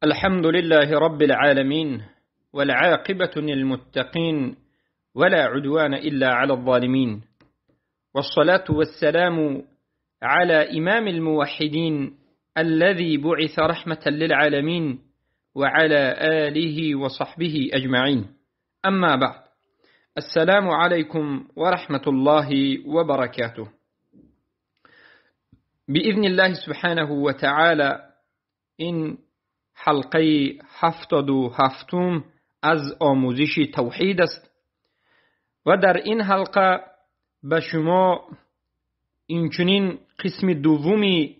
الحمد لله رب العالمين، والعاقبة للمتقين، ولا عدوان إلا على الظالمين، والصلاة والسلام على إمام الموحدين الذي بعث رحمة للعالمين وعلى آله وصحبه أجمعين. أما بعد، السلام عليكم ورحمة الله وبركاته. بإذن الله سبحانه وتعالى این حلقه 77 از آموزش توحید است و در این حلقه به شما اینچنین قسم دومی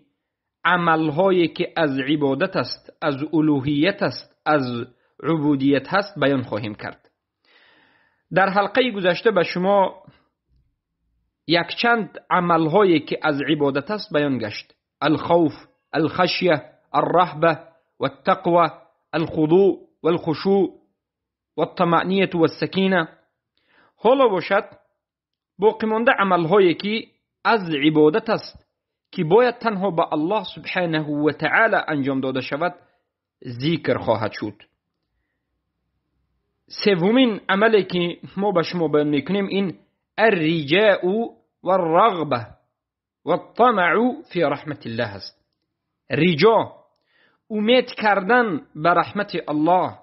عملهایی که از عبادت است، از الوهیت است، از عبودیت هست بیان خواهیم کرد. در حلقه گذشته به شما یکچند عملهایی که از عبادت است بیان گشت: الخوف، الخشیه، الرهبه والتقوى، الخضوع والخشوع والطمأنینة والسکینه. حالا باشد باقی مانده عملهایی که از عبادت است که باید تنها به الله سبحانه و تعالی انجام داده شود ذکر خواهد شد. سومین عملی که ما به شما بیان میکنیم این الرجاء والرغبه والطمع فی رحمت الله است. رجا، امید کردن به رحمت الله،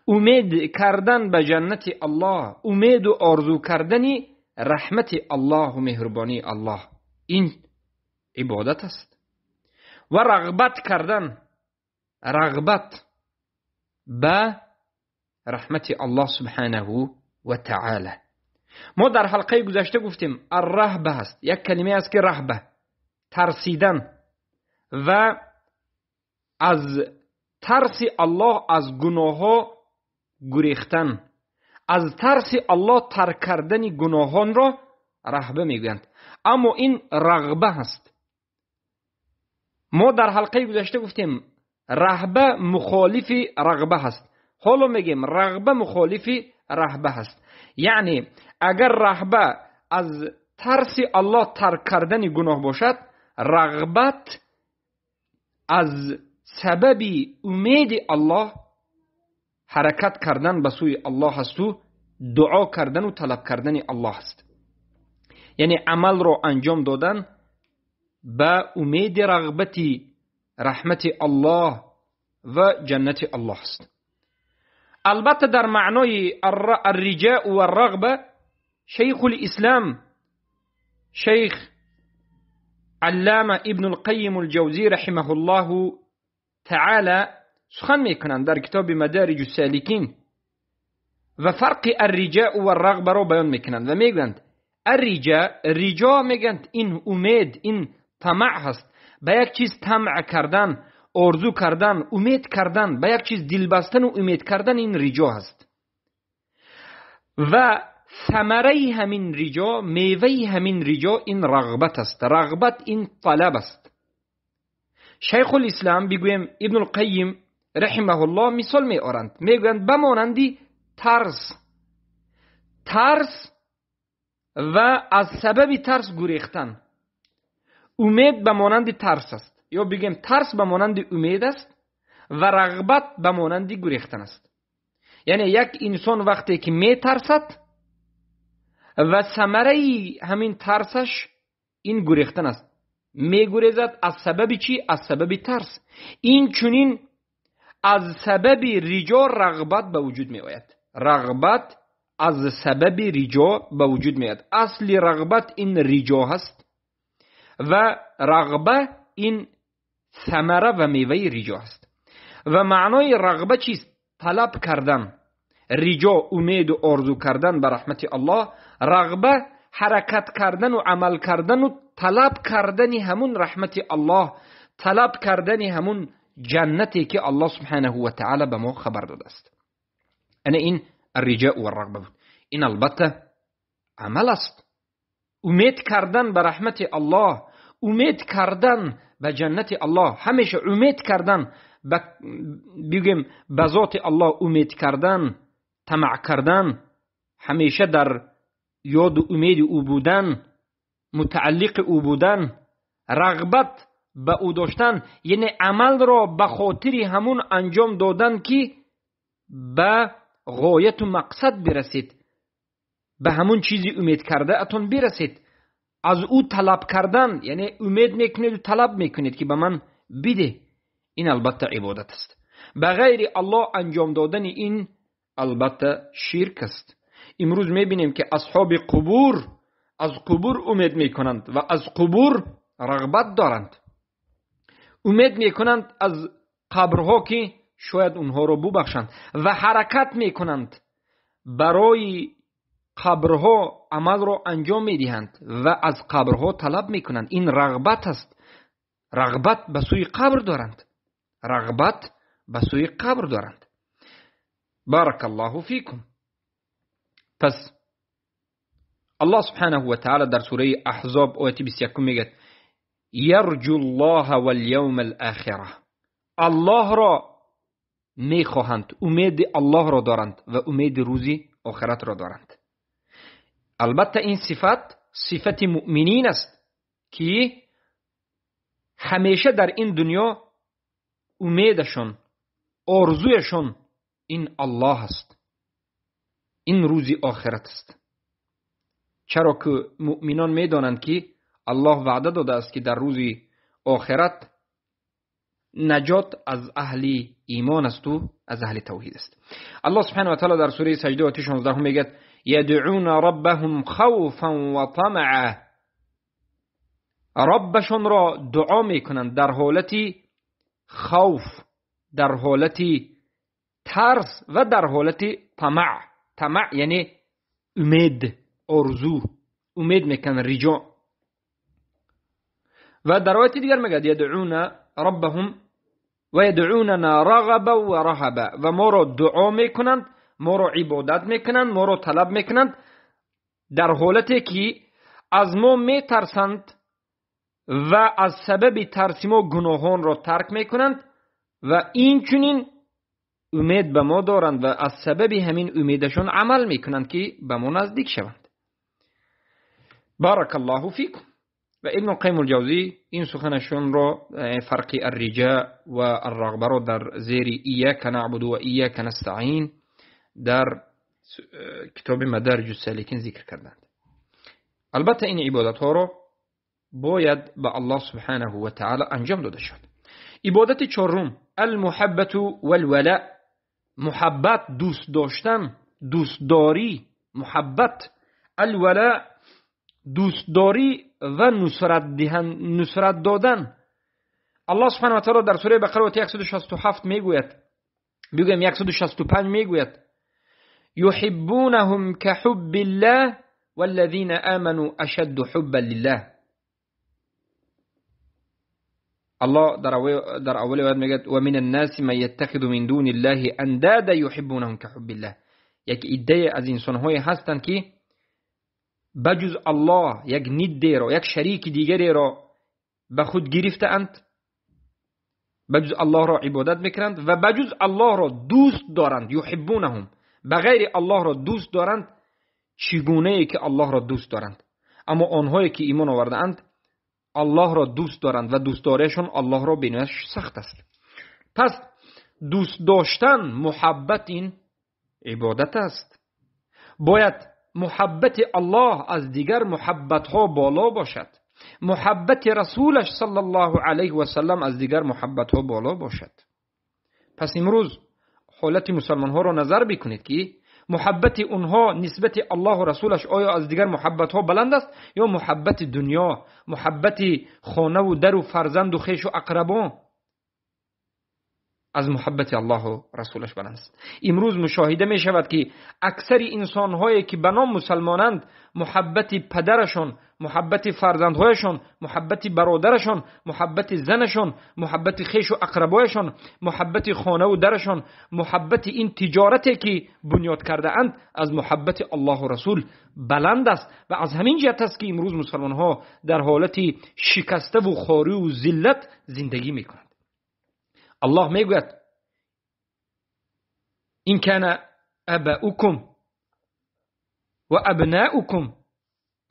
امید کردن به جنت الله، امید و آرزو کردن رحمت الله و مهربانی الله، این عبادت است. و رغبت کردن، رغبت به رحمت الله سبحانه و تعالی. ما در حلقه گذشته گفتیم الرهبه هست، یک کلمه است که رهبه، ترسیدن و از ترس الله از گناه ها گریختن، از ترس الله ترک کردن گناهان را رهبه میگویند. اما این رغبه هست. ما در حلقه گذشته گفتیم رهبه مخالف رغبه هست، حالا میگیم رغبه مخالف رهبه هست. یعنی اگر رهبه از ترس الله ترک کردن گناه باشد، رغبت از سبب امید الله حرکت کردن به سوی الله است و دعا کردن و طلب کردن الله است. یعنی عمل را انجام دادن به امید رغبت رحمت الله و جنت الله است. البته در معنای الرجاء و الرغبه شیخ الاسلام شیخ علامه ابن القیم الجوزی رحمه الله تعالی سخن میکنند در کتاب مدارج السالکین و فرق الرجاء و الرغبه را بیان میکنند و میگویند الرجاء، رجا میگند این امید، این طمع هست، به یک چیز طمع کردن، آرزو کردن، امید کردن، به یک چیز دل بستن و امید کردن، این رجا هست. و ثمره همین رجا، میوه همین رجا این رغبت است. رغبت این طلب است. شیخ الاسلام بگویم ابن القیم رحمه الله مثال می آرند، میگویند بمانندی ترس، ترس و از سبب ترس گریختن. امید به مانند ترس است، یا بگیم ترس به مانند امید است و رغبت به مانند گریختن است. یعنی یک انسان وقتی که می ترسد و ثمره همین ترسش این گریختن است، می گریزد از سبب چی؟ از سبب ترس. این چنین از سبب رجا رغبت به وجود می آید. رغبت از سبب رجا به وجود می آید. اصل رغبت این رجا هست و رغبه این ثمره و میوه رجا است. و معنای رغبه چیست؟ طلب کردن. رجا امید و آرزو کردن به رحمت الله، رغبه حرکت کردن و عمل کردن و طلب کردن همون رحمت الله، طلب کردن همون جنتی که الله سبحانه و تعالی به ما خبر داده است. یعنی این الرجاء و الرغبه بود. این البته عمل است. امید کردن به رحمت الله، امید کردن به جنت الله، همیشه امید کردن بگیم به ذات الله امید کردن، طمع کردن، همیشه در یاد و امید او بودن، متعلق او بودن، رغبت ба ӯ доштан, яъне амалро ба хотири ҳамун анҷом додан ки ба ғояту мақсад бирасед, ба ҳамун чизи умед кардаатон бирасед, аз ӯ талаб кардан, яъне умед мекунеду талаб мекунед ки ба ман биде, ин албатта ибодат аст. Ба ғайри Аллоҳ анҷом додани ин албатта ширк аст. Имрӯз мебинем ки асҳоби қубур аз қубур умед мекунанд ва аз қубур рағбат доранд. Умед мекунанд аз қабрҳо ки шояд онҳоро бубахшанд ва ҳаракат мекунанд барои қабрҳо амалро анҷом медиҳанд ва аз қабрҳо талаб мекунанд. Ин рағбат аст. Рағбат ба сӯи қабр доранд. Рағбат ба сӯи қабр доранд. Баракаллоҳу фикум. Пас Аллоҳ субҳанаҳу ва таъала дар сураи Аҳзоб ояти 21 мегӯяд: ярҷу ллоҳа вал-явма ал-охира. Аллоҳро мехоҳанд, умеди Аллоҳро доранд ва умеди рӯзи охиратро доранд. Албатта ин сифат сифати муъминин аст ки ҳамеша дар ин дунё умедашон, орзуяшон ин Аллоҳ аст, ин рӯзи охират аст. Чаро ки муъминон медонанд ки Аллоҳ ваъда додааст ки дар рӯзи охират наҷот аз аҳли имон асту аз аҳли тавҳид аст. Аллоҳ субҳанаҳу ва таъала дар сураи Саҷда ояти 16 мегӯяд: ядъуна раббаҳум хавфан ва тамаа. Раббашонро дуо мекунанд дар ҳолати хавф, дар ҳолати тарс ва дар ҳолати тамаъ. Тамаъ яъне умед, орзу, умед мекунанд, риҷо. Ва дар ояти дигар мегӯяд: ядъуна раббаҳум ва ядъунана рағабан ва раҳаба. Ва моро дуо мекунанд, моро ибодат мекунанд, моро талаб мекунанд дар ҳолате ки аз мо метарсанд ва аз сабаби тарси мо гуноҳонро тарк мекунанд ва инчунин умед ба мо доранд ва аз сабаби ҳамин умедашон амал мекунанд ки ба мо наздик шаванд. Баракаллоҳу фикум. Ва Ибн Қайим ал-Ҷавзӣ ин суханашонро фарқи ар-риҷо ва ар-рағбаро дар зери ияка наъбуду ва ияка настаъин дар китоби Мадариҷ ус-соликин зикр карданд. Албатта ин ибодатҳоро бояд ба Аллоҳ субҳанаҳу ва таъала анҷом дода шавад. Ибодати чорум ал-муҳаббату вал-вала. Муҳаббат, дӯст доштан, дӯстдорӣ, муҳаббат, ал-вала дӯстдорӣ ва нусрат додан. Аллоҳ субҳанаҳу ва таъала дар сураи Бақара ояти 167 мегӯяд, бигӯем 165 мегӯяд: юҳиббунаҳум каҳуббиллаҳ валлазина аману ашадду ҳуббан лиллаҳ. Аллоҳ дар аввали оят мегӯяд: ва мин аннаси ман яттахизу мин дуниллаҳи андада юҳиббунаҳум каҳуббиллаҳ. Як иддае аз инсонҳое ҳастанд ки ба ҷуз Аллоҳ як ниддеро, як шарики дигареро ба худ гирифтаанд, ба ҷуз Аллоҳро ибодат мекунанд ва ба ҷуз Аллоҳро дӯст доранд. Юҳиббунаҳум, ба ғайри Аллоҳро дӯст доранд чӣ гунае ки Аллоҳро дӯст доранд. Аммо онҳое ки имон овардаанд Аллоҳро дӯст доранд ва дӯстдориашон Аллоҳро бениҳоят сахт аст. Пас дӯст доштан, муҳаббат ин ибодат аст. Бояд муҳаббати Аллоҳ аз дигар муҳаббатҳо боло бошад. Муҳаббати расулаш саллаллоҳу алайҳи васаллам аз дигар муҳаббатҳо боло бошад. Пас имрӯз ҳолати мусалмонҳоро назар бикунед ки муҳаббати онҳо нисбати Аллоҳу расулаш оё аз дигар муҳаббатҳо баланд аст ё муҳаббати дунё, муҳаббати хонаву дару фарзанду хешу ақрабон аз муҳаббати Аллоҳу расулаш баланд аст. Имрӯз мушоҳида мешавад ки аксари инсонҳое ки ба ном мусалмонанд муҳаббати падарашон, муҳаббати фарзандҳояшон, муҳаббати бародарашон, муҳаббати занашон, муҳаббати хешу ақрабояшон, муҳаббати хонаву дарашон, муҳаббати ин тиҷорате ки бунёд кардаанд аз муҳаббати Аллоҳу расул баланд аст. Ва аз ҳамин ҷиҳат аст ки имрӯз мусалмонҳо дар ҳолати шикаставу хориву зиллат зиндагӣ мекунанд. Аллоҳ мегӯяд: ин кана абаукум ва абнаукум.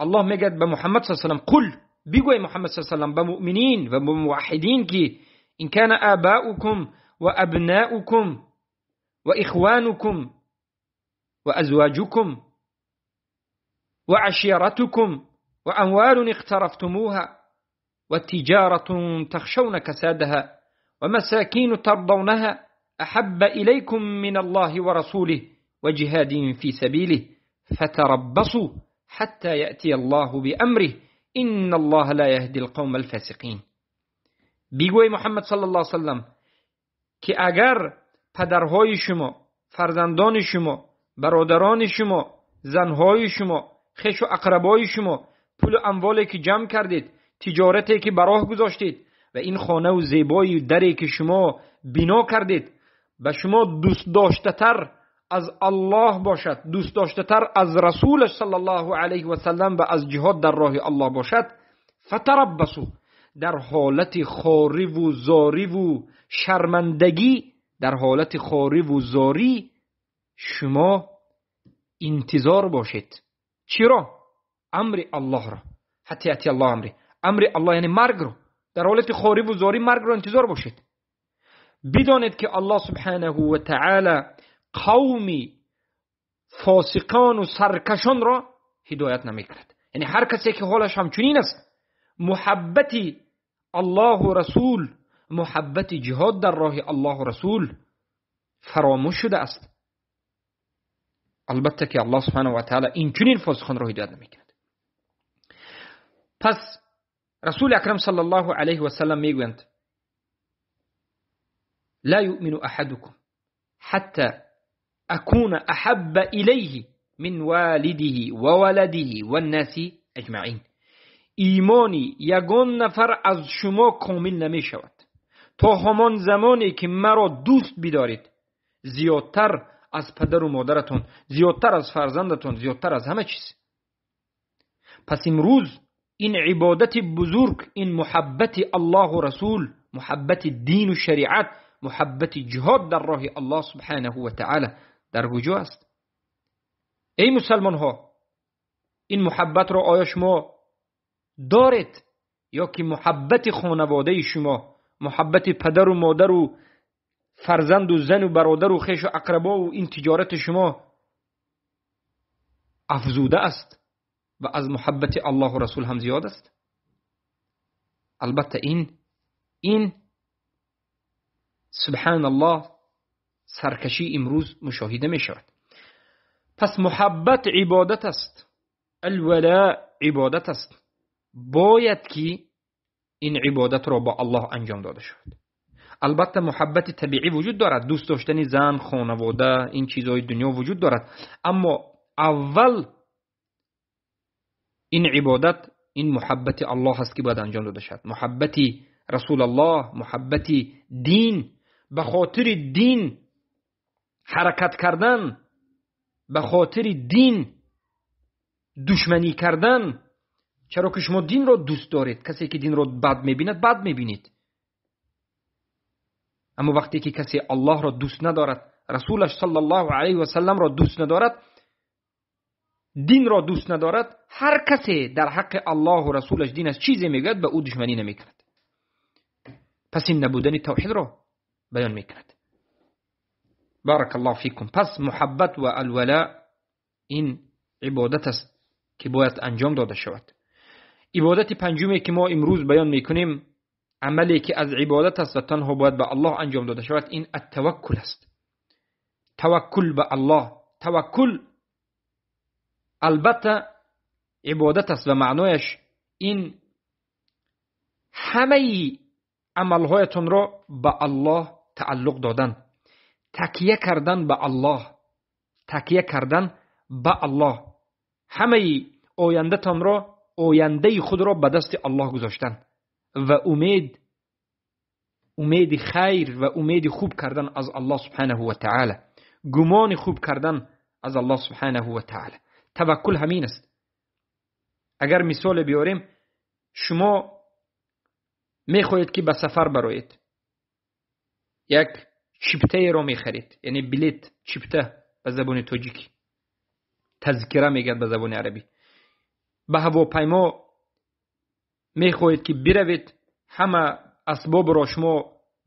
Аллоҳ мегӯяд ба Муҳаммад саллаллоҳу алайҳи васаллам: қул بگوی محمد صلی الله علیه و سلم به مؤمنین و به موحدین که إن كان آباؤكم وأبناؤكم وإخوانكم وأزواجكم وعشيرتكم وأموال اقترفتموها وتجارة تخشون كسادها ومساكين ترضونها أحب إليكم من الله ورسوله وجهاد في سبيله فتربصوا حتى يأتي الله بأمره إن الله لا يهدي القوم الفاسقين. بگوی محمد صلی الله علیه وسلم که اگر پدرهای شما، فرزندان شما، برادران شما، زنهای شما، خویش و اقربای شما، پول و اموالی که جمع کردید، تجارتی که براه گذاشتید و این خانه و زیبایی دری که شما بنا کردید به شما دوست داشته تر از الله باشد، دوست داشته تر از رسولش صلی الله علیه و سلم و از جهاد در راه الله باشد، فتربصوا، در حالت خواری و زاری و شرمندگی، در حالت خواری و زاری شما انتظار باشید. چرا؟ امر الله را، حتی یأتی الله امری، امر الله یعنی مرگ رو. در حالت خواری و زاری مرگ رو انتظار باشید. بدانید که الله سبحانه و تعالی قومی فاسقان و سرکشان را هدایت نمیکند. یعنی هر کسی که حالش همچنین است، محبت الله و رسول، محبت جهاد در راه الله و رسول فراموش شده است، البته که الله سبحانه و تعالی این چنین فاسقان را هدایت نمیکند. پس رسول اکرم صلی الله علیه و سلم میگویند لا يؤمن احدكم حتى اكون احب الیه من والده وولده والناس اجمعین. ایمانی یگان نفر از شما کامل نمی شود تا همان زمانی که مرا دوست بدارید زیادتر از پدر و مادرتون، زیادتر از فرزندتون، زیادتر از همه چیز. پس امروز این عبادت بزرگ، این محبت الله و رسول، محبت دین و شریعت، محبت جهاد در راه الله سبحانه و تعالی در کجا است؟ ای مسلمان ها، این محبت را آیا شما دارید یا که محبت خانواده شما، محبت پدر و مادر و فرزند و زن و برادر و خویش و اقربا و این تجارت شما افزوده است و از محبت الله و رسول هم زیاد است؟ البته این سبحان الله سرکشی امروز مشاهده می شود. پس محبت عبادت است، الولاء عبادت است. باید که این عبادت را با الله انجام داده شود. البته محبت طبیعی وجود دارد، دوست داشتن زن، خانواده، این چیزهای دنیا وجود دارد، اما اول این عبادت، این محبت الله است که باید انجام داده شود. محبت رسول الله، محبت دین، به خاطر دین حرکت کردن، به خاطر دین دشمنی کردن. چرا که شما دین را دوست دارید. کسی که دین را بد میبیند بد میبینید، اما وقتی که کسی الله را دوست ندارد، رسولش صلی الله علیه و سلم را دوست ندارد، دین را دوست ندارد، هر کسی در حق الله و رسولش دین از چیزی میگوید به او دشمنی نمیکند. پس این نبودن توحید را بیان میکند. بارک الله فیکم. پس محبت و الولاء این عبادت است که باید انجام داده شود. عبادت پنجمی که ما امروز بیان میکنیم، عملی که از عبادت است و تنها باید به الله انجام داده شود، این التوکل است. توکل به الله. توکل البته عبادت است و معنایش این همه عملهایتون را به الله تعلق دادن، تکیه کردن به الله، تکیه کردن به الله، همه آینده‌تان را، آینده خود را به دست الله گذاشتن و امید خیر و امید خوب کردن از الله سبحانه و تعالی، گمان خوب کردن از الله سبحانه و تعالی. توکل همین است. اگر مثال بیاریم، شما میخواهید که به سفر بروید، یک چیپته رو میخرید، یعنی بلیت، چیپته به زبان تاجیکی، تذکره میگن به زبان عربی. به هواپیما мехоҳед ки биравед, ҳама асбобро шумо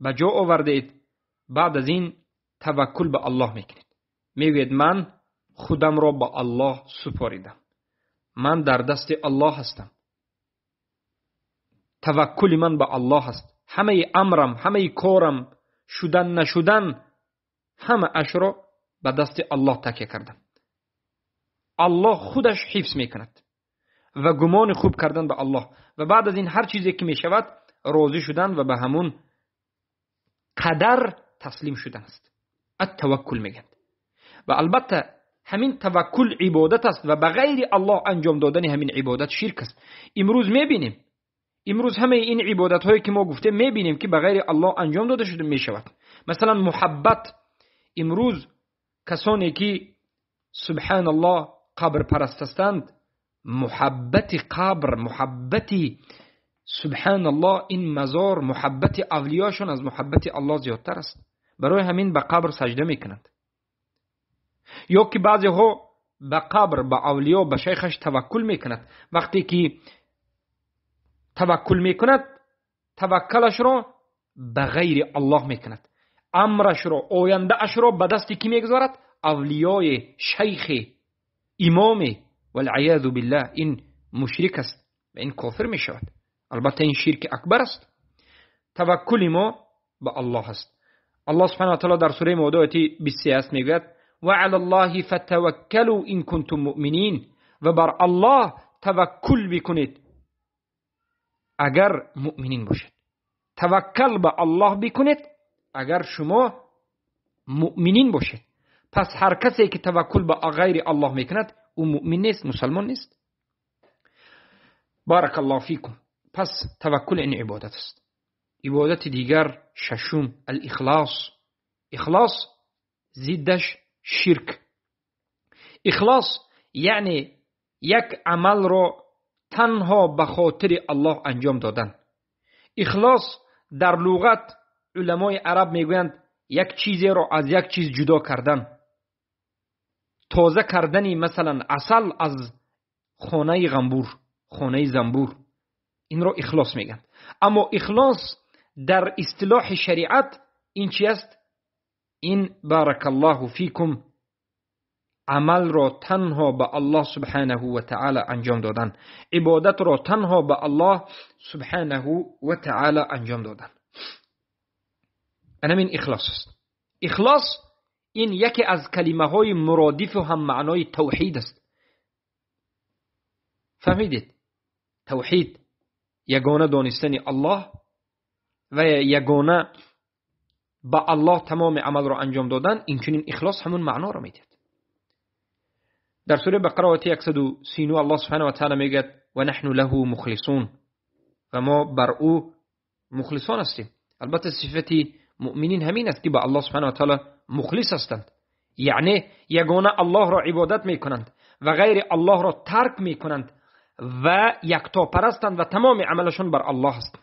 ба ҷо овардаед, баъд аз ин таваккул ба Аллоҳ мекунед. Мегӯед ман худамро ба Аллоҳ супоридам, ман дар дасти Аллоҳ ҳастам, таваккули ман ба Аллоҳ аст, ҳамаи амрам, ҳамаи корам, шудан нашудан, ҳама ашро ба дасти Аллоҳ такя кардам. Аллоҳ худаш ҳифз мекунад ва гумони хуб кардан ба Аллоҳ ва баъд аз ин ҳар чизе ки мешавад розӣ шудан ва ба ҳамун қадар таслим шудан аст. Ат-таваккул мегӯянд. Ва албатта ҳамин таваккул ибодат аст ва ба ғайри Аллоҳ анҷом додани ҳамин ибодат ширк аст. Имрӯз мебинем, имрӯз ҳамаи ин ибодатҳое ки мо гуфтем мебинем ки ба ғайри Аллоҳ анҷом дода шуда мешавад. Масалан муҳаббат. Имрӯз касоне ки субҳаналлоҳ қабрпараст ҳастанд, муҳаббати қабр, муҳаббати субҳаналлоҳ ин мазор, муҳаббати авлиёшон аз муҳаббати Аллоҳ зиёдтар аст. Барои ҳамин ба қабр саҷда мекунанд. Ё ки баъзеҳо ба қабр, ба авлиё, ба шайхаш таваккул мекунад. Вақте ки таваккул мекунад, таваккалашро ба ғайри Аллоҳ мекунад. Амрашро, ояндаашро ба дасти кӣ мегузорад? Авлиёе, шайхе, имоме. Валъиязу биллаҳ, ин мушрик аст ва ин кофир мешавад. Албатта ин ширки акбар аст. Таваккули мо ба Аллоҳ аст. Аллоҳ субҳанаҳу ва таъоло дар сураи Моида ояти 23 мегӯяд: ва алаллоҳи фатаваккалу ин кунтум муъминин. Ва бар Аллоҳ таваккул бикунед агар муъминин бошед. Таваккал ба Аллоҳ бикунед агар шумо муъминин бошед. Пас ҳар касе ки таваккул ба ғайри Аллоҳ мекунад, ӯ муъмин нест, мусалмон нест. Баракаллоҳу фикум. Пас таваккул ин ибодат аст. Ибодати дигар шашум ал-ихлос. Ихлос зиддаш ширк. Ихлос яъне як амалро танҳо ба хотири Аллоҳ анҷом додан. Ихлос дар луғат уламои араб мегӯянд як чизеро аз як чиз ҷудо кардан, тоза кардани масалан асал аз хонаи ғамбур, хонаи занбур, инро ихлос мегӯянд. Аммо ихлос дар истилоҳи шариат ин чи аст? Ин баракаллоҳу фикум амалро танҳо ба Аллоҳ субҳанаҳу ва таъоло анҷом додан, ибодатро танҳо ба Аллоҳ субҳанаҳу ва таъоло анҷом додан. Ана ин ихлос аст. Ихлос ин яке аз калимаҳои муродифу ҳам маънои тавҳид аст. Фаҳмидед? Тавҳид ягона донистани Аллоҳ ва ягона ба Аллоҳ тамоми амалро анҷом додан, инчунин ихлос ҳамун маъноро медиҳад. Дар сураи Бақара ояти 139 Аллоҳ субҳанаҳу ва таъоло мегӯяд: ва наҳну лаҳу мухлисун. Ва мо бар ӯ мухлисон ҳастем. Албатта сифати муъминин ҳамин аст ки ба Аллоҳ субҳанаҳу ва таъоло мухлис ҳастанд, яъне ягона Аллоҳро ибодат мекунанд ва ғайри Аллоҳро тарк мекунанд ва яктопарастанд ва тамоми амалашон бар Аллоҳ аст.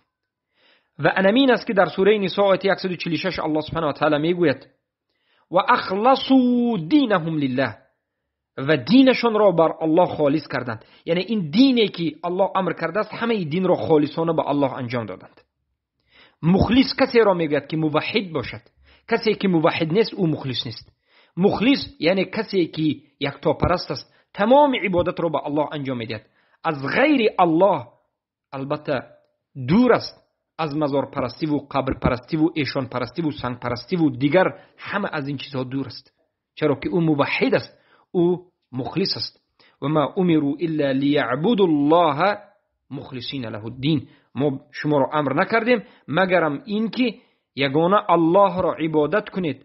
Ва анамин аст ки дар сураи Нисо ояти 146 Аллоҳ субҳанаҳу ва таъоло мегӯяд: ва ахласу динахум лиллаҳ. Ва динашонро бар Аллоҳ холис карданд. Яъне ин дине ки Аллоҳ амр кардааст, ҳамаи динро холисона ба Аллоҳ анҷом доданд. Мухлис касеро мегӯяд ки муваҳҳид бошад. Касе ки муваҳҳид нест, ӯ мухлис нест. Мухлис яъне касе ки яктопараст аст, тамоми ибодатро ба Аллоҳ анҷом медиҳад, аз ғайри Аллоҳ албатта дур аст, аз мазорпарастиву қабрпарастиву эшонпарастиву сангпарастиву дигар ҳама аз ин чизҳо дур аст, чаро ки ӯ муваҳҳид аст, ӯ мухлис аст. Ва ма умиру илла лияъбуду ллоҳа мухлисина лаҳу ддин. Мо шуморо амр накардем магарам ин ки ягона Аллоҳро ибодат кунед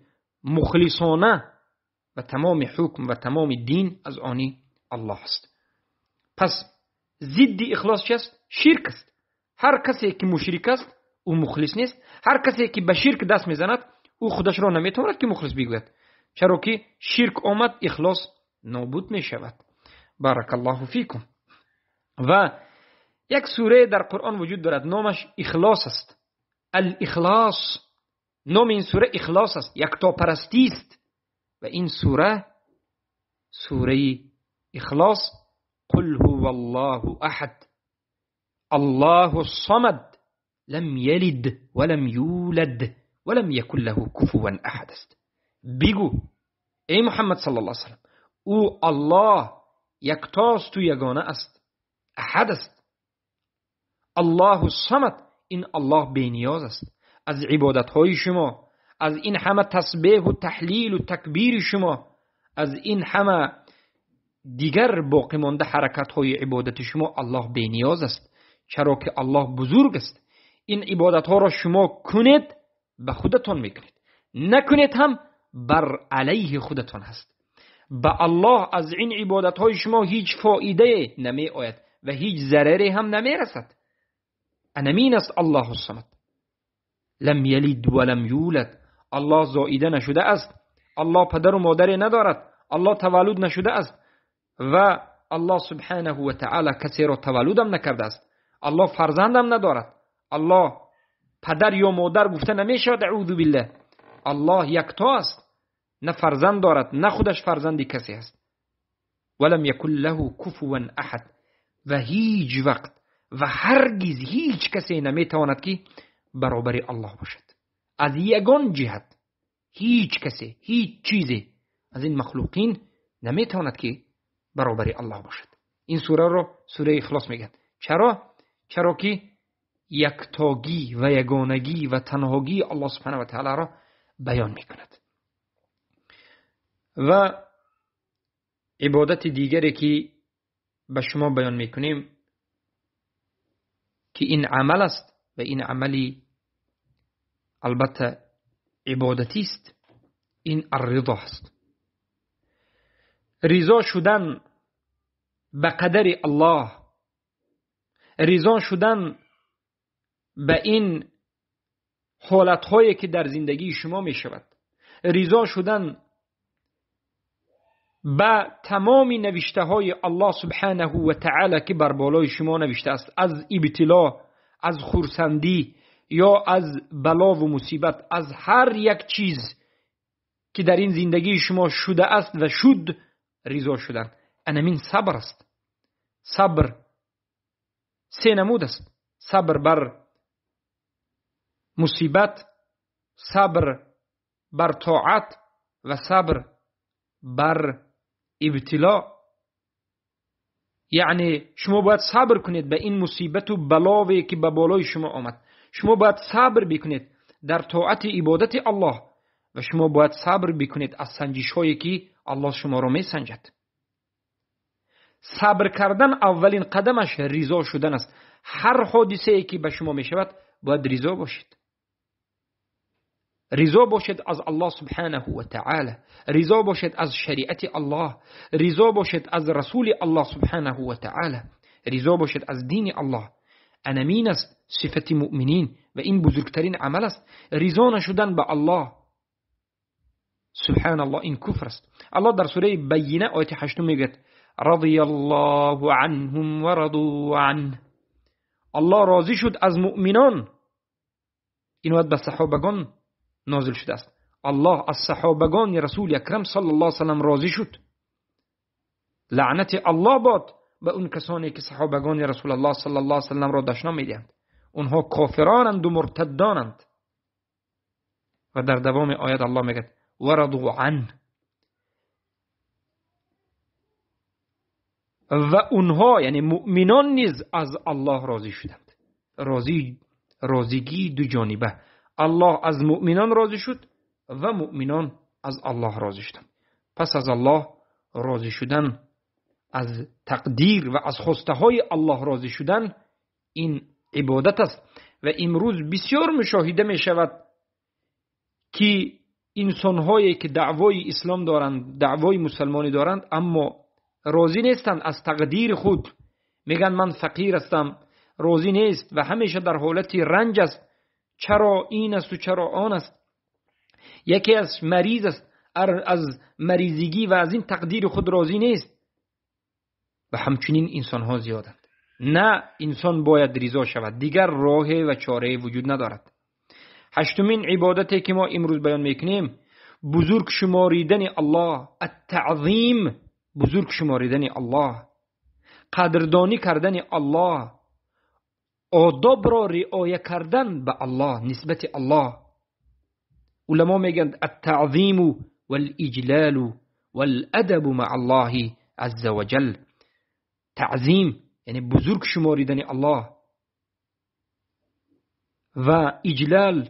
мухлисона, ва тамоми ҳукм ва тамоми дин аз они Аллоҳ аст. Пас зидди ихлос чи аст? Ширк аст. Ҳар касе ки мушрик аст, ӯ мухлис нест. Ҳар касе ки ба ширк даст мезанад, ӯ худашро наметавонад ки мухлис бигӯяд, чаро ки ширк омад, ихлос нобуд мешавад. Баракаллоҳу фикум. Ва як сурае дар Қуръон вуҷуд дорад, номаш Ихлос аст. Ал-Ихлос. Номи ин сура Ихлос аст, яктопарастист. Ва ин сура сураи Ихлос, қул ҳуваллоҳу аҳад. الله الصمد لم یلد ولم یولد ولم یکن له کفوا احد است. بگو ای محمد صلی الله علیه وسلم، او الله یکتاست و یگانه است، احد است. الله الصمد، این الله بینیاز است از عبادتهای شما، از این همه تسبیح و تحلیل و تکبیر شما، از این همه دیگر باقی مانده حرکت های عبادت شما الله بینیاز است، چرا که الله بزرگ است. این عبادت ها را شما کنید به خودتان میکنید، نکنید هم بر علیه خودتان هست. به الله از این عبادت های شما هیچ فایده نمی آید و هیچ ضرری هم نمی رسد. انمین است الله الصمد. لم یلد ولم یولد، الله زاییده نشده است، الله پدر و مادر ندارد، الله تولد نشده است و الله سبحانه و تعالی کسی را تولدم نکرده است، الله فرزندم ندارد، الله پدر یا مادر گفته نمیشود، اعوذ بالله. الله یکتا است، نه فرزند دارد نه خودش فرزندی کسی است. ولم یکن له کفوا احد، و هیچ وقت و هرگز هیچ کسی نمیتواند که برابر الله باشد از یگان جهت. هیچ کسی، هیچ چیزی از این مخلوقین نمیتواند که برابر الله باشد. این سوره رو سوره اخلاص میگن. چرا؟ چرا که یکتاگی و یگانگی و تنهاگی الله سبحانه و تعالی را بیان میکند. و عبادت دیگری که به شما بیان میکنیم که این عمل است و این عملی البته عبادتی است، این الرضا است. رضا شدن به قدر الله، رضا شدن به این حالتهایی که در زندگی شما می شود، رضا شدن به تمام نوشته های الله سبحانه و تعالی که بر بالای شما نوشته است، از ابتلا، از خرسندی یا از بلا و مصیبت، از هر یک چیز که در این زندگی شما شده است و شد، رضا شدن. انمین صبر است. صبر سه نمود است: صبر بر مصیبت، صبر بر طاعت و صبر بر ابتلا. یعنی شما باید صبر کنید به این مصیبت و بلاوی که به بالای شما آمد. شما باید صبر بکنید در طاعت عبادت الله و شما باید صبر بکنید از سنجش هایی که الله شما را می سنجد. صبر کردن اولین قدمش رضا شدن است. هر حادثه ای که به شما می شود باید رضا باشید. رضا باشد از الله سبحانه و تعالی، رضا باشد از شریعت الله، رضا باشد از رسول الله سبحانه و تعالی، رضا باشد از دین الله. انمین است صفت مؤمنین و این بزرگترین عمل است. رضا نشدن به الله سبحان الله این کفر است. الله در سوره بینه آیت 8 میگه رضی الله عنهم و رضوا عنه. الله راضی شد از مؤمنان. این آیت به صحابگان نازل شده است. الله از صحابگان رسول اکرم صلی الله علیه وسلم راضی شد. لعنت الله باد به اون کسانی که صحابگان رسول الله صلی الله علیه وسلم را دشنام میدهند. اونها کافرانند و مرتدانند. و در دوام آیت الله میگه ورضوا عنه، و اونها یعنی مؤمنان نیز از الله راضی شدند. راضیگی دو جانبه. الله از مؤمنان راضی شد و مؤمنان از الله راضی شدند. پس از الله راضی شدن، از تقدیر و از خواسته های الله راضی شدن، این عبادت است. و امروز بسیار مشاهده می شود که انسان‌هایی که دعوای اسلام دارند، دعوای مسلمانی دارند، اما راضی نیستند از تقدیر خود. میگن من فقیر هستم، راضی نیست و همیشه در حالت رنج است. چرا این است و چرا آن است. یکی از مریض است، از مریضیگی و از این تقدیر خود راضی نیست. و همچنین انسان ها زیادند. نه، انسان باید رضا شود، دیگر راه و چاره وجود ندارد. هشتمین عبادتی که ما امروز بیان میکنیم، بزرگ شماریدن الله، التعظیم، بزرگ شماریدن الله، قدردانی کردن الله، одобро риоя кардан ба Аллоҳ, нисбати Аллоҳ. Уламо мегӯянд: التعظيم والإجلال والأدب مع الله عز وجل. تعظیم یعنی بزرگ شماریدن الله، و اجلال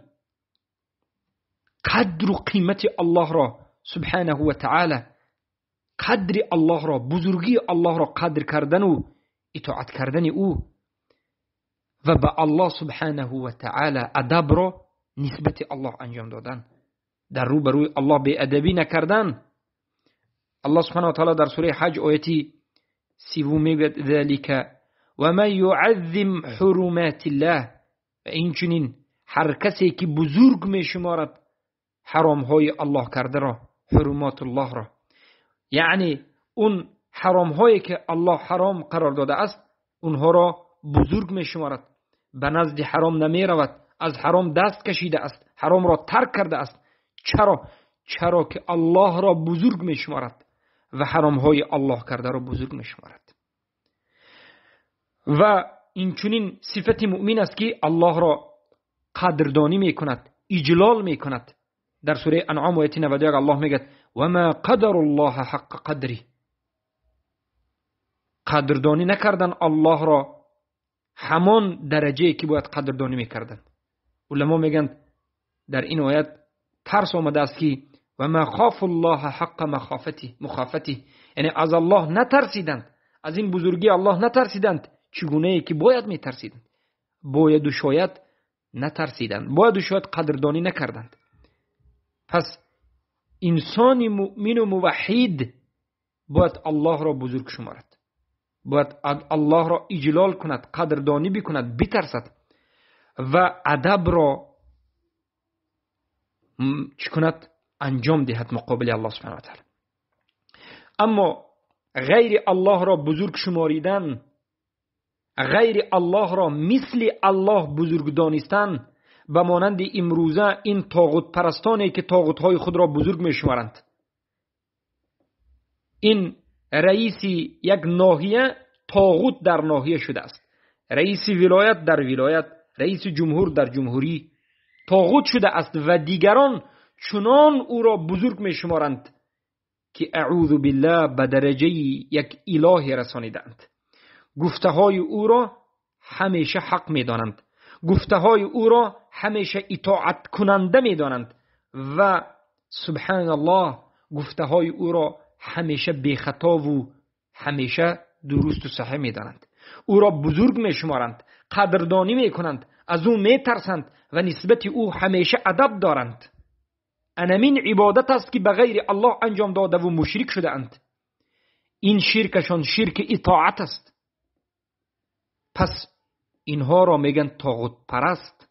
قدر و قیمت الله را سبحانه و تعالی، قدر الله را، بزرگی الله را قدر کردن و اطاعت کردن او، و به الله سبحانه و تعالی ادب را نسبت الله انجام دادن، در روبروی الله بی ادبی نکردن. الله سبحانه و تعالی در سوره حج آیتی 30 میگوید: ذلك ومن يعظم حرمات الله. و اینچنین هر کسی که بزرگ می شمارد حرام های الله کرده را، حرمات الله را، یعنی اون حرام هایی که الله حرام قرار داده است اونها را بزرگ می شمارد، به نزد حرام نمی رود، از حرام دست کشیده است، حرام را ترک کرده است. چرا؟ چرا که الله را بزرگ می شمارد و حرام های الله کرده را بزرگ می شمارد. و این چنین صفت مؤمن است که الله را قدردانی می کند، اجلال می کند. در سوره انعام آیت 91 الله میگه: و ما قدر الله حق قدری. قدردانی نکردن الله را همان درجه که باید قدردانی میکردن. علما میگن در این آیت ترس آمده است که و ما خاف الله حق مخافتی، یعنی از الله نترسیدند، از این بزرگی الله نترسیدند چگونه که باید میترسیدند، باید و شاید نترسیدند، باید و شاید قدردانی نکردند. پس انسان مؤمن و موحد باید الله را بزرگ شمارد، باید الله را اجلال کند، قدردانی بکند، بترسد و ادب را چی کند؟ انجام دهد مقابل الله سبحانه و تعالی. اما غیر الله را بزرگ شماریدن، غیر الله را مثل الله بزرگ دانستن، به مانند امروزه این طاغوت پرستانی که طاغوت های خود را بزرگ می شمارند. این رئیس یک ناحیه طاغوت در ناحیه شده است، رئیس ولایت در ولایت، رئیس جمهور در جمهوری طاغوت شده است و دیگران چنان او را بزرگ می شمارند که اعوذ بالله به درجه یک اله رسانیدند. گفته های او را همیشه حق می دانند، گفته های او را همیشه اطاعت کننده می دانند و سبحان الله گفته های او را همیشه بی خطا و همیشه درست و صحیح می دانند. او را بزرگ می شمارند، قدردانی می کنند، از او می ترسند و نسبت او همیشه ادب دارند. انمین عبادت است که به غیر الله انجام داده و مشرک شده اند. این شرکشان شرک اطاعت است. پس اینها را میگن طاغوت پرست،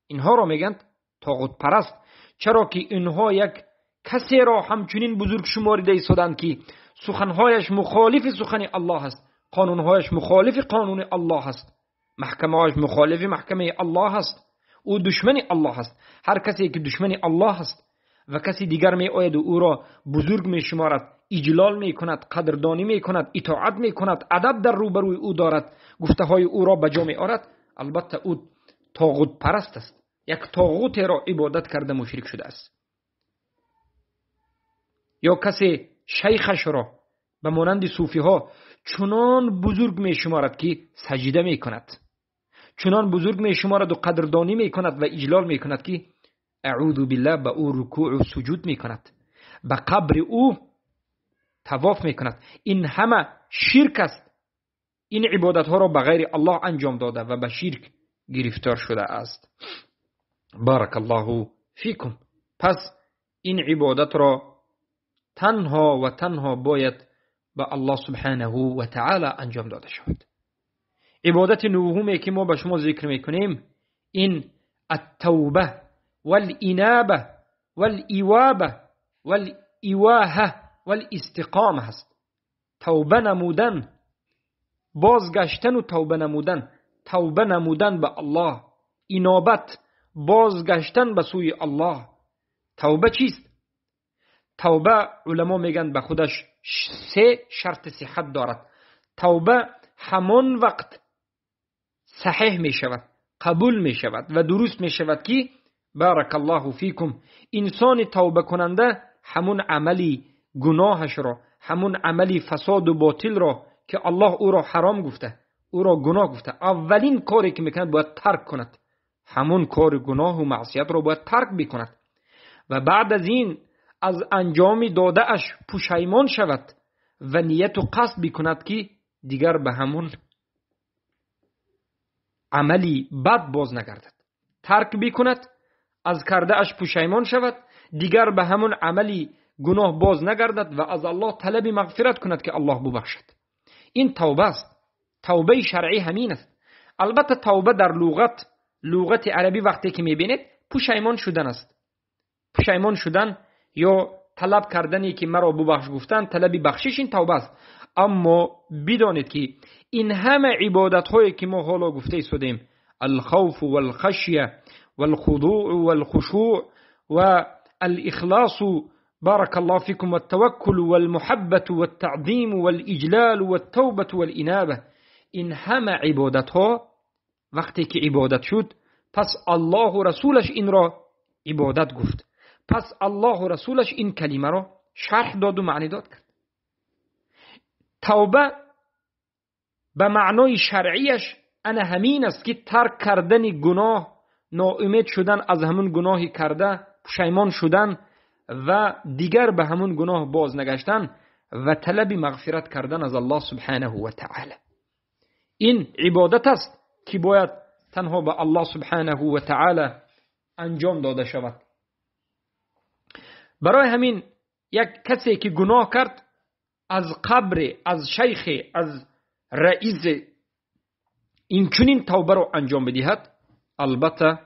اینها را میگن طاغوت پرست، چرا که اینها یک کسی را همچنین بزرگ شماریده ایستادند که سخنهایش مخالف سخن الله است، قانونهایش مخالف قانون الله است، محکمه‌هایش مخالف محکمه الله است، او دشمن الله است. هر کسی که دشمن الله است و کسی دیگر می آید و او را بزرگ می شمارد، اجلال می کند، قدردانی می کند، اطاعت می کند، ادب در روبروی او دارد، گفته های او را به جا می آرد، البته او طاغوت پرست است، یک طاغوت را عبادت کرده مشرک شده است. یا کسی شیخش را به مانند صوفی ها چنان بزرگ می شمارد که سجده می کند، چنان بزرگ می شمارد و قدردانی می کند و اجلال می کند که اعوذ بالله به او رکوع و سجود می کند، به قبر او طواف می کند. این همه شرک است. این عبادت ها را به غیر الله انجام داده و به شرک گرفتار شده است. بارک الله فیکم. پس این عبادت را تنها و تنها باید به الله سبحانه و تعالی انجام داده شود. عبادت نهمی که ما به شما ذکر میکنیم این التوبه والانابه والایوابه والایواهه والاستقامه هست. توبه نمودن، بازگشتن و توبه نمودن، توبه نمودن به الله، انابت، بازگشتن به سوی الله. توبه چیست؟ توبه علما میگن به خودش 3 شرط صحت دارد. توبه همان وقت صحیح می شود، قبول می شود و درست می شود که بارک الله فیکم انسان توبه کننده همون عملی گناهش را، همون عملی فساد و باطل را که الله او را حرام گفته، او را گناه گفته، اولین کاری که میکند باید ترک کند، همون کار گناه و معصیت را باید ترک بکند و بعد از این از انجام داده اش پشیمان شود و نیت و قصد بکند که دیگر به همون عملی بد باز نگردد. ترک بکند، از کرده اش پشیمان شود، دیگر به همون عملی گناه باز نگردد و از الله طلب مغفرت کند که الله ببخشد. این توبه است. توبه شرعی همین است. البته توبه در لغت عربی وقتی که میبینید پشیمان شدن است. پشیمان شدن یا طلب کردنی که مرا ببخش گفتن، طلب بخشش، این توبه است. اما بدانید که این همه عبادت هایی که ما حالا گفته ایستادیم، الخوف والخشیه والخضوع والخشوع والإخلاص بارك الله فيكم والتوكل والمحبة والتعظيم والإجلال والتوبة والإنابة، این همه عبادت ها وقتی که عبادت شد پس الله و رسولش این را عبادت گفت، پس الله و رسولش این کلمه را شرح داد و معنی داد کرد. توبه به معنای شرعیش انا همین است که ترک کردن گناه، ناامید شدن از همون گناهی کرده، پشیمان شدن و دیگر به همون گناه باز نگشتن و طلب مغفرت کردن از الله سبحانه و تعالی. این عبادت است که باید تنها به الله سبحانه و تعالی انجام داده شود. برای همین یک کسی که گناه کرد از قبر، از شیخ، از رئیس این چنین توبه رو انجام بدهد، البته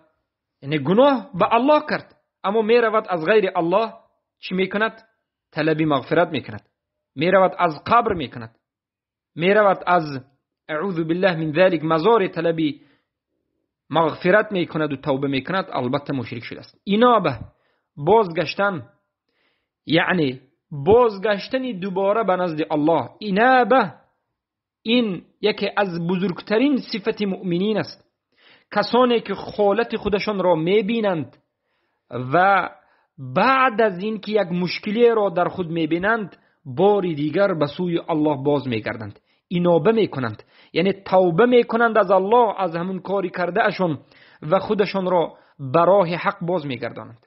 یعنی گناه به الله کرد، اما می رود از غیر الله چی میکند؟ طلب مغفرت میکند، می رود از قبر میکند، می رود از اعوذ بالله من ذلك مزار طلب مغفرت میکند و توبه میکند، البته مشرک شده است. اینابه بازگشتن، یعنی بازگشتن دوباره به نزد الله. اینابه این یکی از بزرگترین صفت مؤمنین است. کسانی که خالت خودشان را میبینند و بعد از اینکه یک مشکلی را در خود میبینند بار دیگر به سوی الله باز میگردند، اینابه میکنند، یعنی توبه میکنند از الله، از همون کاری کرده اشون و خودشان را به راه حق باز میگردانند.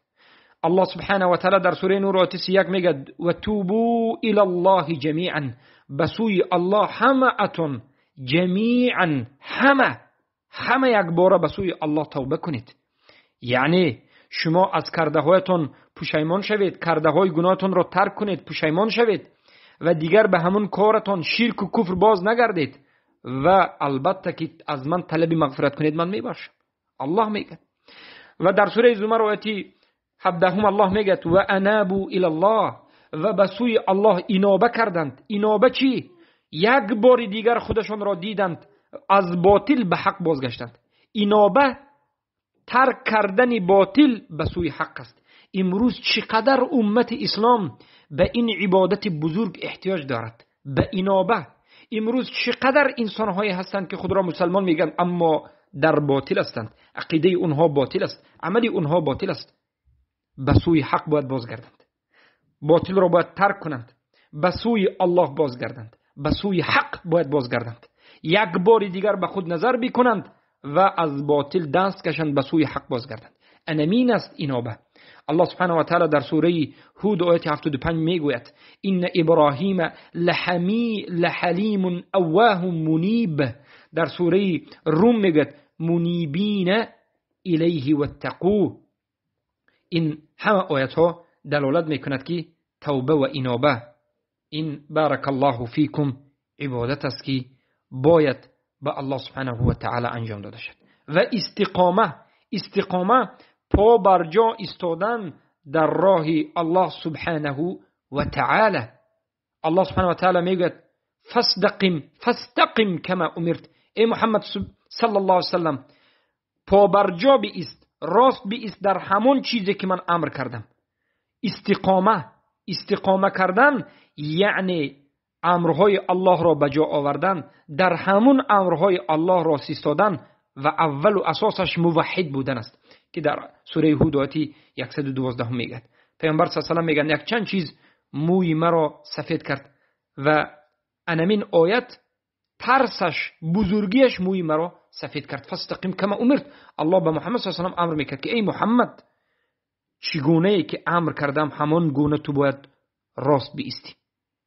الله سبحانه و تعالی در سوره نور آیه 31 میگه و توبوا الی الله جمیعا، به سوی الله همه اتون، جمیعا، همه یک باره به سوی الله توبه کنید. یعنی شما از کرده هایتون پشیمان شوید، کرده های گناهتون را ترک کنید، پشیمان شوید و دیگر به همون کارتون شرک و کفر باز نگردید و البته که از من طلب مغفرت کنید من میبخشم. الله میگه. و در سوره زمر آیه 17 الله میگه و انابوا الی الله، و به سوی الله اینابه کردند. اینابه چی؟ یک بار دیگر خودشان را دیدند، از باطل به حق بازگشتند. اینابه ترک کردن باطل به سوی حق است. امروز چقدر امت اسلام به این عبادت بزرگ احتیاج دارد، به اینابه. امروز چقدر انسانهایی هستند که خود را مسلمان میگن اما در باطل هستند، عقیده اونها باطل است، عمل اونها باطل است. به سوی حق باید بازگردند، باطل را باید ترک کنند، به سوی الله بازگردند، به سوی حق باید بازگردند. یک بار دیگر به خود نظر بکنند و از باطل دست کشند، به سوی حق بازگردند. انمین است اینابه. الله سبحانه و تعالی در سوره هود آیه 75 میگوید ان ابراهیم لحلیم اواه منیب. در سوره روم میگوید منیبین الیه واتقوه. این همه آیت ها دلالت میکند که توبه و اینابه این بارک الله فیکم عبادت است که باید به الله سبحانه و تعالی انجام داده شد. و استقامه، استقامه پا بر جا ایستادن در راه الله سبحانه و تعالی. الله سبحانه و تعالی میگوید فاستقم کما امرت. ای محمد صلی الله علیه وسلم پا بر جا بایست، راست بایست در همون چیزی که من امر کردم. استقامه، استقامه کردن یعنی امرهای الله را به جا آوردن، در همون امرهای الله راست ایستادن، و اول و اساسش موحد بودن است که در سوره هود آیه 112 میگه. پیامبر صلی الله علیه و میگن یک چند چیز موی مرا سفید کرد و انمین آیت ترسش بزرگیش موی مرا سفید کرد. فاستقم کما امرت. الله به محمد صلی الله علیه و امر میکرد که ای محمد، چگونه ای که امر کردم همان گونه تو باید راست بیستی،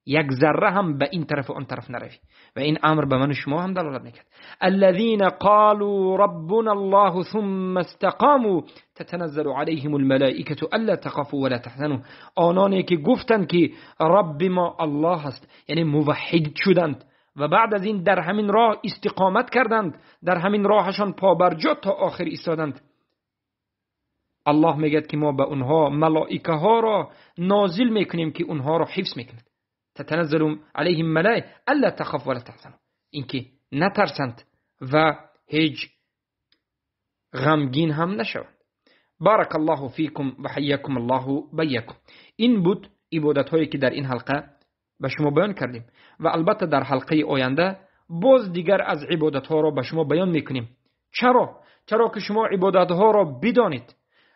یک ذره هم به این طرف و آن طرف نروی. و این امر به من و شما هم دلالت میکرد. الذين قالوا ربنا الله ثم استقاموا تتنزل عليهم الملائكة الا تخافوا ولا تحزنوا. آنانی که گفتند که رب ما الله است، یعنی موحد شدند و بعد از این در همین راه استقامت کردند، در همین راهشان پابرجا تا آخر ایستادند. الله میگه که ما به اونها ملائکه ها را نازل میکنیم که اونها را حفظ میکنند. تتنزل علیهم ملائکه الا تخافوا ولا تحزنوا، اینکه نترسند و هیچ غمگین هم نشوند. بارک الله فیکم و حیاکم الله بیاکم. این بود عبادت هایی که در این حلقه به شما بیان کردیم و البته در حلقه آینده باز دیگر از عبادت ها را به شما بیان میکنیم. چرا؟ چرا که شما عبادت ها را بدانید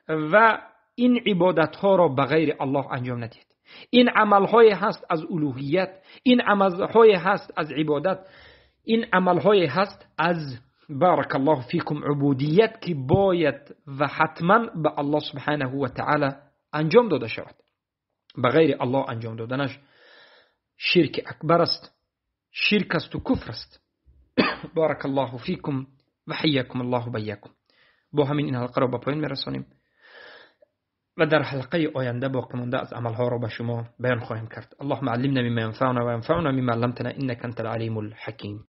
و این عبادت ها را به غیر الله انجام ندید. این عمل های هست از الوهیت، این عمل های هست از عبادت، این عمل های هست از بارک الله فیکم عبودیت که باید و حتما به الله سبحانه و تعالی انجام داده شود. به غیر الله انجام دادنش شرک اکبر است، شرک است و کفر است. بارک الله فیکم و حیاکم الله بیاکم. با همین این حلقه را به پایان میرسانیم و در حلقه آینده باقی مانده از عملها را به شما بیان خواهیم کرد. اللهم علمنا مما ينفعنا و ينفعنا مما علمتنا انك انت العلیم الحکیم.